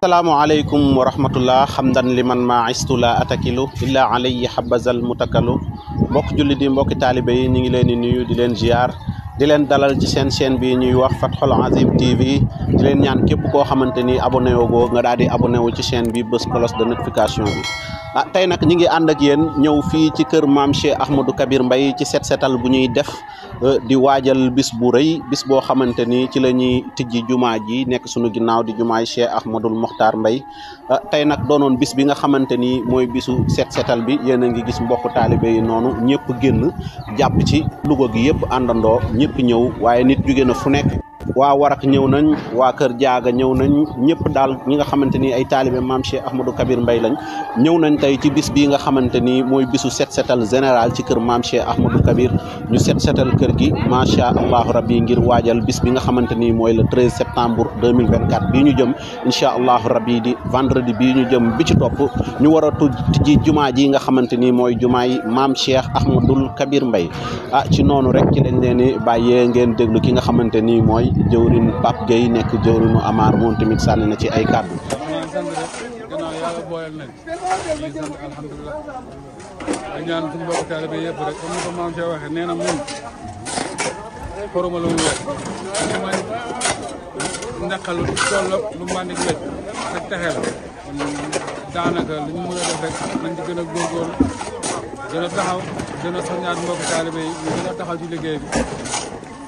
Assalamualaikum warahmatullah hamdan liman ma istula atakilu illa alayhi habazal mutakalu mbokk julli di mbokk talibé yi ñi ngi leen di nuyu di leen ziar di leen dalal ci seen chaîne bi ñuy wax Fathul Azim TV di leen ñaan képp koo xamanteni abonné wo nga daal di abonné wu ci chaîne bi bës cloche de notification bi tay nak ñi ngi and ak yeen ñew fi ci kër Mam Cheikh Ahmadou Kabir Mbaye ci set setal bu ñuy def di waajal bis bu reuy bis bo xamanteni ci lañuy tijji jumaa ji nek suñu ginnaw di jumaay Cheikh Ahmadou Mokhtar Mbaye tay nak doonon bis bi nga xamanteni moy bisu set setal bi yeena ngi gis mbokk talibé yi nonu ñepp genn japp ci lugo gi yépp andando ñepp ñew waye nit jugé na fu nek waa Warak ñëw nañ waa Kër Jaaga ñëw nañ ñëpp daal ñi nga xamante ni ay taalibe Maam Cheikh Ahmadou Kabir Mbaye lañ ñëw nañ tey ci bis bii nga xamante ni mooy bisu set setal général ci kër Maam Cheikh Ahmadou Kabir ñu set setal kër gi macha allahu rabbi ngir waajal bis bi nga xamante ni mooy le 13 septembre 2024 bii ñu jëm incha allahu rabbi di vendredi bii ñu jëm bi ci topp ñu war a tijji jumaa ji nga xamante ni mooy jumaay Maam Cheikh Ahmadou Kabir Mbaye ci noonu rek ci lañ leen di bàyyee ngeen déglu ki nga xamante ni mooy jëwrin Pape Gueye nekk jëwrinu Amar moom tamit sànni na ci ay kàddu. ay ñaan suñu mbokk taalibe yëpp rek comme ni ko maam Cheikh waxee nee na moom xoroma lu mu wet ma naqalu tolloog lu màndik wet ak texe la daanaka li ñu mën a def rek nañ ci gën a góorgóorlu gën a taxaw gën a soññaat mbokk taalibe yi ñu gën a taxaw ci liggéey bi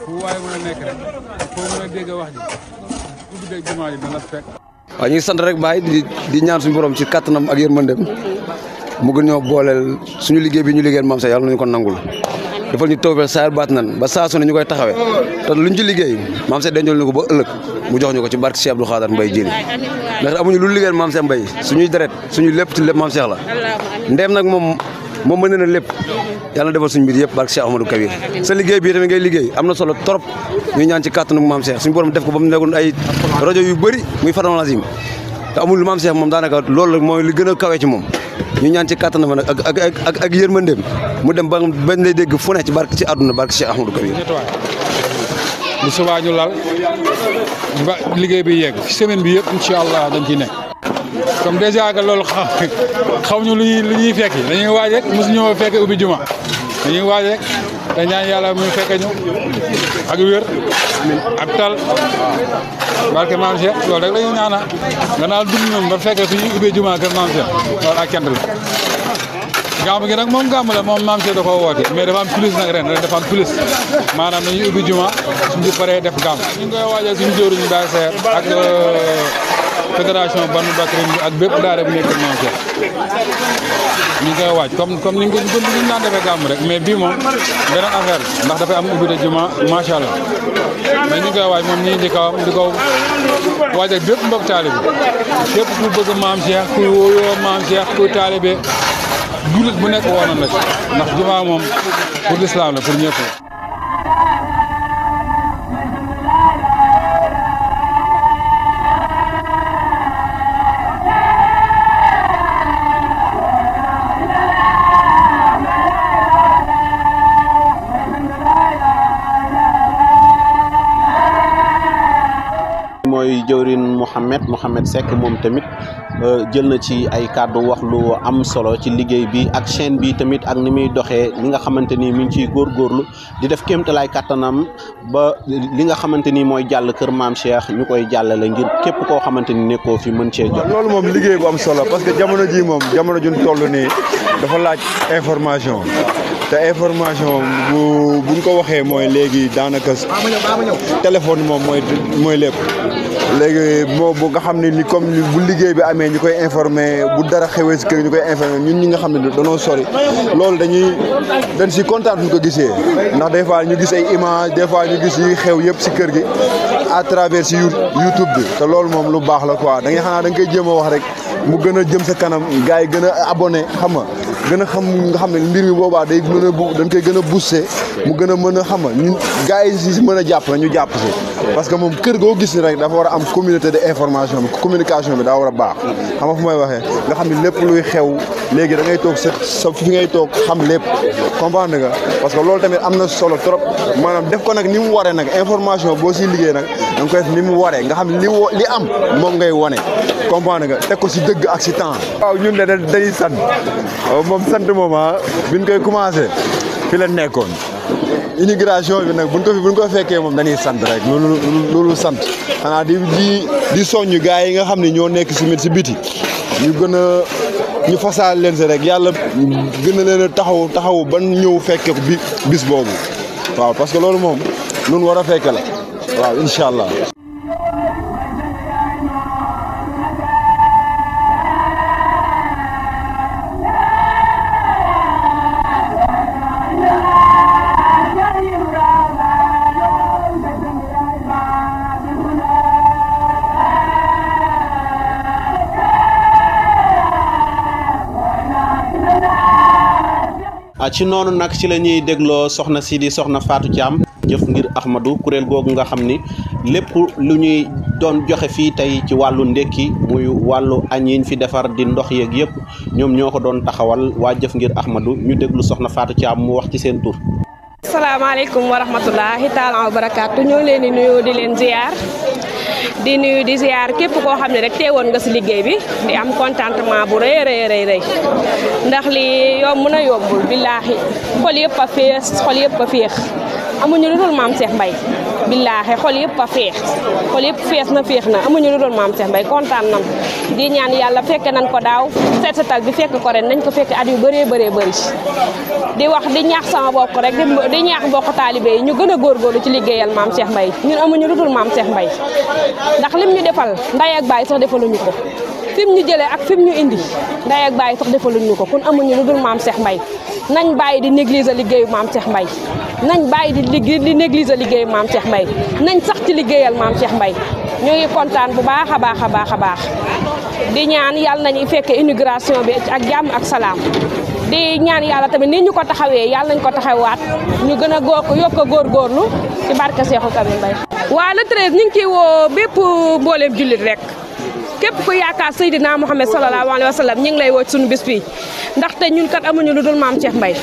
fu waaye mën a nekk rek foo mën a dégg wax ji ku dugg ak jumaa ji dana fekk. waaw ñu ngi sant rek Baye di ñaan suñu borom ci kattanam ak yërmandeem mu gën ñoo booleel suñu liggéey bi ñu liggéeyal Maam Cheikh yàlla nañu ko nangul defal ñu tawfeex saa baat nan ba saa su ne ñu koy taxawee te luñ ci liggéey Maam Cheikh dencal ñu ko ba ëllëg mu jox ñu ko ci barke Cheikh Abdou Khadar Mbaye Diène ndax amuñu lu liggéeyal Maam Cheikh Mbaye suñuy deret suñuy lépp ci lépp Maam Cheikh la ndeem nag moom mën na lépp yàlla defal suñu mbir yëpp barke Cheikh Ahmadou Kabir sa liggéey bii tamit ngay liggéey am na solo trop ñu ñaan ci kàttanu Maam Cheikh suñu borom def ko ba mu nekkoon ay rajo yu bëri muy Fathul Azim te amul Maam Cheikh moom daanaka loolu mooy li gën a kawe ci moom ñu ñaan ci kàttanam nag ak yërmandeem mu dem ba bañ lay dégg fu ne ci barke ci àdduna barke Cheikh Ahmadou Kabir bu subaa ñu lal ba liggéey bi yegg semaine bi yëpp incha allah dañ ciy nekk comme dèjà que loolu xaw ñu lu ñuy fekki dañuy waaj rek mosu ñoo fekke ubbi juma dañuy waaj rek te ñaan yàlla muy fekke ñu ak wér ak tal barke Maam Cheikh loolu rek la ñu ñaana gannaaw dund ñun ba fekke suñu ubbi juma kër Maam Cheikh loolu ak kent la gàmm gi nag moom gàmm la moom Maam Cheikh da koo woote mais dafa am plus nag ren dafa am plus maanaam dañuy ubbi juma suñu paree def gàmm ñu ngi koy waajal suñu jëwriñu Baye Seer ak fédération Banu Bakrin bi ak bépp daara bu nekk Maam Cheikh ñu ngi koy waaj comme ni ñu daan defee gàmm rek mais bii moom beneen affaire ndax dafay am ubbi de juma macha allah mais ñu ngi koy waaj moom ñii di kawam di ko waaj ak bépp mbokk taalibe képp ku bëgg Maam Cheikh ku wóyoo Maam Cheikh ku taalibe jullit bu nekk woon na la ndax juma moom pour l'islam la pour ñëpp. mooy jëwrin Mouhamed Seck moom tamit jël na ci ay kàddu wax lu am solo ci liggéey bi ak chaîne bi tamit ak ni muy doxee li nga xamante ni mi ngi ciy góorgóorlu di def kéemtalaay kàttanam ba li nga xamante ni mooy jàll kër Maam Cheikh ñu koy jàllale ngir képp koo xamante ni nekkoo fi mën cee jot. loolu moom liggéey bu am solo parce que jamono ji moom jamono juñ toll nii dafa laaj information te information buñ ko waxee mooy léegi daanaka téléphone moom mooy lépp léegi moo bu nga xam ne ni comme bu liggéey bi amee ñu koy informé bu dara xewee si kër ñu koy informé ñun ñi nga xam ne dañoo sori loolu dañ si kontaan bu ñu ko gisee ndax des fois ñu gis ay image des fois ñu gis yi xew yëpp si kër gi à travers si YouTube bi te loolu moom lu baax la quoi da ngay xanaa da nga koy jéem a wax rek mu gën a jëm sa kanam gars yi gën a abonné xam nga gën a xam nga xam ne mbir mi boobaa day mën a dañ koy gën a booster mu gën a mën a xam nga ñun gars yi si mën a jàpp na ñu jàpp si parce que moom kër goo gis ni rek dafa war a am communauté de information bi communication bi daa war a baax xam nga fu may waxee nga xam ne lépp luy xew léegi da ngay toog sa fi ngay toog xam lépp comprendre nga parce que loolu tamit am na solo trop maanaam def ko nag ni mu waree nag information boo siy liggéey nag da nga koy def ni mu waree nga xam ne li am moom ngay wane comprendre nga teg ko si dëgg ak si temps. waaw ñun de dañuy sant moom sant moom biñ koy commencé fi la nekkoon immigration bi nag buñ ko fekkee moom dañuy sant rek loolu sant xanaa di soññu gars yi nga xam ne ñoo nekk si biti ñu gën a ñu fasaal leen si rek yàlla gën a leen a taxaw ban ñëw fekke ko bis boobu waaw parce que loolu moom nun war a fekke la waaw incha allah. ci noonu nag ci la ñuy dégloo soxna si di soxna Fatou Thiam jëf ngir Ahmadou kuréel googu nga xam ni lépp lu ñuy doon joxe fii tey ci wàllu ndekki muy wàllu añ yiñ fi defar di ndox yeeg yëpp ñoom ñoo ko doon taxawal waa jëf ngir Ahmadou ñu déglu soxna Fatou Thiam mu wax ci seen tur. asalaamaaleykum wa rahmatulahi taala wa barakaatu ñu ngi leen di nuyu di leen ziar di nuyu di ziar képp koo xam ne rek teewoon nga si liggéey bi di am contentement bu rëy rëy ndax li yomb na yombul billaahi xol yëpp a fees xol yëpp a féex amuñu lu dul maam Cheikh Mbaye billaahi xol yëpp a feex xol yëpp fees na féex na amuñu lu dul maam Cheikh Mbaye kontaan nan di ñaan yàlla fekke nañ ko daaw seetal bi fekk ko ren nañ ko fekk at yu bëree bëri di wax di ñaax sama bokk rek di ñaax mbokk taalibe yi ñu gën a góorgóorlu ci liggéeyal maam Cheikh Mbaye ñun amuñu lu dul maam Cheikh Mbaye ndax lim ñu defal nday ak baay sax defaluñu ko fim ñu jëlee ak fim ñu indi nday ak baay sax defaluñu ko kon amuñu lu dul maam Cheikh Mbaye nañ bàyyi di négliger liggéeyu maam Cheikh Mbaye nañ bàyyi di négliger liggéeyu maam Cheikh Mbaye nañ sax ci liggéeyal maam Cheikh Mbaye ñu ngi kontaan bu baax a baax di ñaan yàlla nañu fekke inauguration bi ak jàmm ak salaam di ñaan yàlla tamit ni ñu ko taxawee yàlla nañ ko taxawaat ñu gën a yokk a góorgóorlu ci barke Seexu Karim Mbaye. waa le 13 ñu ngi ciy woo bépp mbooleem jullit rek képp ku yaakaar Seydina Muhammad sallallahu alayhi wa sallam ñu ngi lay woo ci suñu bis bi ndaxte ñun kat amuñu lu dul maam Cheikh Mbaye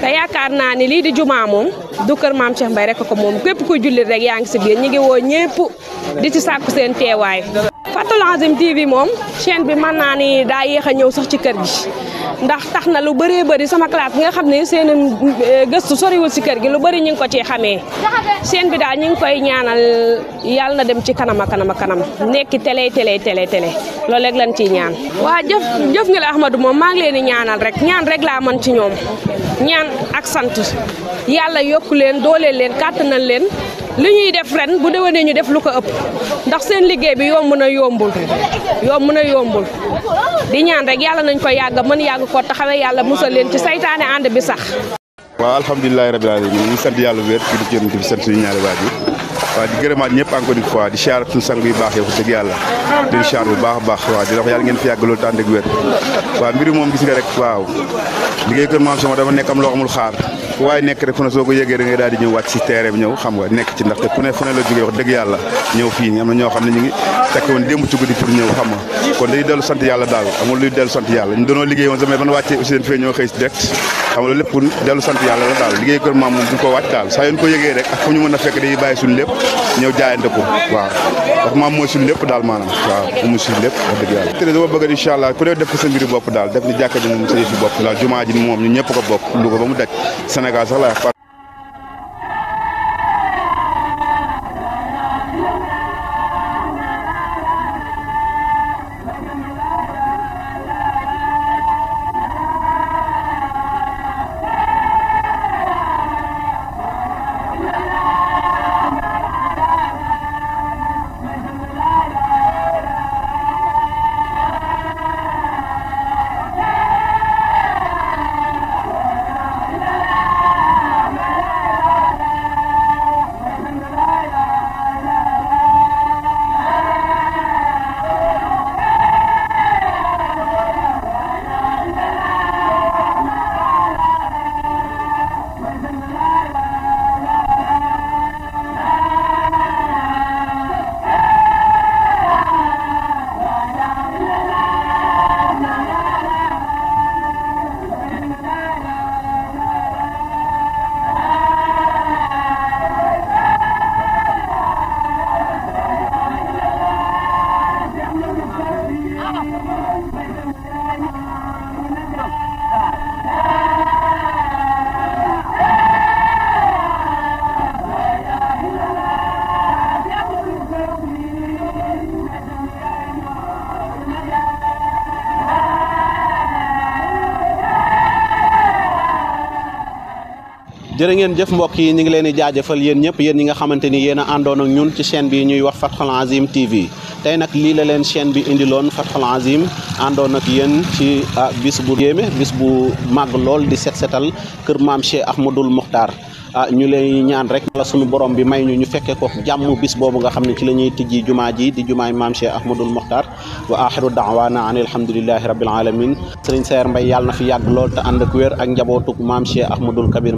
te yaakaar naa ni lii di jumaa moom du kër maam Cheikh Mbaye rek ko moom képp kuy jullit rek yaa ngi si biir ñu ngi woo ñëpp di ci sàkku seen teewaay. Fathul Azim TV moom chaîne bi mën naa ni daa yéex a ñëw sax ci kër gi ndax tax na lu bëree bëri sama classe bi nga xam ne seen gëstu soriwul si kër gi lu bëri ñu ngi ko ci xamee chaîne bi daal ñu ngi koy ñaanal yàlla na dem ci kanam a kanam nekki télé loolu rek lañ ciy ñaan. waa jëf ngir Ahmadou moom maa ngi leen di ñaanal rek ñaan rek laa mën ci ñoom ñaan ak sant yàlla yokku leen dooleel leen kàttanal leen li ñuy def ren bu déwénee ñu def lu ko ëpp ndax seen liggéey bi yomb na yombul di ñaan rek yàlla nañ ko yàgg mën yàgg ko taxawee yàlla musal leen ci saytaane ànd bi sax. waaw alhamdulilah rabbil alamin ñu sant yàlla wér ci di jëm di sant suñu ñaari waajur waaw di gërëmaat ñëpp encore une fois di siyaar suñu sang yu baax yow dëgg yàlla di siyaar bu baax a baax waaw di wax yàlla ngeen fi yàgg loolu tànn ak wér waaw mbiri moom gis nga rek waaw liggéey kër maam sama dama nekk am loo xamul xaar fu waaye nekk rek fu ne soo ko yëgee da ngay daal di ñëw wàcc si terrain bi ñëw xam nga nekk ci ndaxte ku ne fu ne la jógee wax dëgg yàlla ñëw fii nii am na ñoo xam ne ñu ngi tekk woon démb ci guddi pour ñëw xam nga kon dañuy dellu sant yàlla daal amul luy dellu sant yàlla ñu doonoo liggéey woon sama ban wàccee aussi dañ fee ñoo xëy si direct xam nga loolu lépp pour dellu sant yàlla la daal liggéey kër maam moom duñ ko wàcc daal saa yoon ko yëgee rek ak fu ñu mën a fekk dañuy bàyyi suñu lépp ñëw jaayante ko waaw ndax maam mooy suñu lépp daal maanaam waaw mooy suñu lépp wax dëgg yàlla te dama bëgg incha allah ku ne def ko sa mbiri bopp daal def ni jàkka ji moom sa yëfi bopp daal jumaa ji moom ñu ñëpp ko bokk lu ko ba mu daj Sénégal sax la jërë ngeen jëf mbokk yi ñu ngi leen di jaajëfal yéen ñëpp yéen ñi nga xamante ni yéen a àndoon ak ñun ci chaîne bi ñuy wax Fathul Azim TV tey nag lii la leen chaîne bi indiloon Fathul Azim àndoon ak yéen ci bis bu yéeme bis bu màgg lool di setal kër maam Cheikh Ahmadoul Mokhtar ñu lay ñaan rek la suñu borom bi may ñu fekke ko jàmm bis boobu nga xam ne ci la ñuy tijji jumaa ji di jumaay maam Cheikh Ahmadoul Mokhtar wa axiru daawaana an alhamdulillahi rabbil alamin Serigne Saer Mbaye yàlla na fi yàgg lool te ànd ak wér ak njabootug maam Cheikh Ahmadoul Kabir